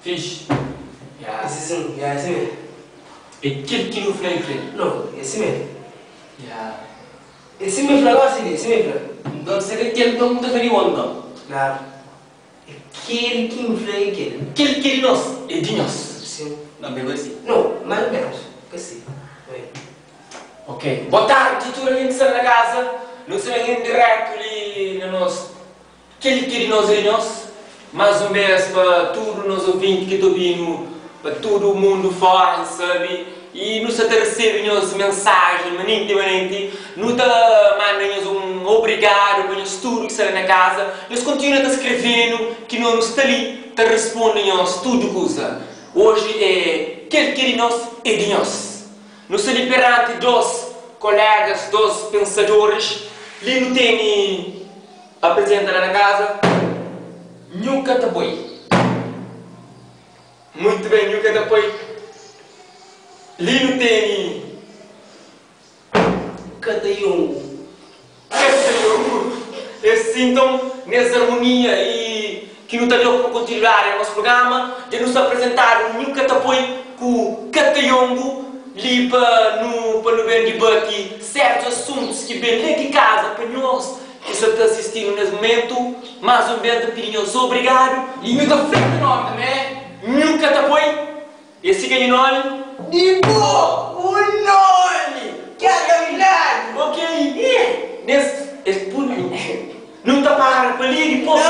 Fixe. Ya. Esse sim, ya, esse mesmo. É kel ki nu fla e kre. No, esse mesmo. Ya. Esse me fla gosi li, esse me fla. Nton, se ka kel, nton bu ta fla di bo nton? Klaru. É kel ki N fla é kel. Kel ki é di nos é di nhos. Sim. Não pegou assim? No, mais ou menos. Ka si. Oi. Ok. Boa tardi tudu algen ki sta na kaza. Nu sta ben en diretu li na nos Kel ki é di nos é di nos. Más un bês pa tudu nos ouvinti ki ta obi-nu pa tudu mundu fóra, N sabe, i nu sta ta resebe nhos mensajen manenti manenti. Nu ta manda nhos un obrigadu pa nhos tudu ki sta la na kaza. Nhos kontinua ta skrebe-nu ki no nu sta li ta responde nhos tudu kuza. Oji é kel ki é di nos é di nhos. Nu sta li peranti dos kolégas, dos pensadoris. Li nu tene. Apresenta la na kaza. Nhu ka ta poi. Muito bem, nhu ka ta poi. Li nu teni. Katayongu. Katayongu. É si nton, nes armonia i ki nu ta da pa kontinuidadi na nos programa, dja nu sta apresentadu Nhu ka ta poi ku Katayongu li pa nu pa nu ben dibati sertus asuntus ki ben la di kaza pa nhos Ki sa ta sisti-nu nes mumentu, más un bes N ta pidi nhos obrigadu. I nhu ta fla nha nomi tanbê. Nhu ka ta poi é si ka nha nomi. Di bo bu nomi ki Adam fladu. Ok, nes es puntu nu ta para pa li dipôs.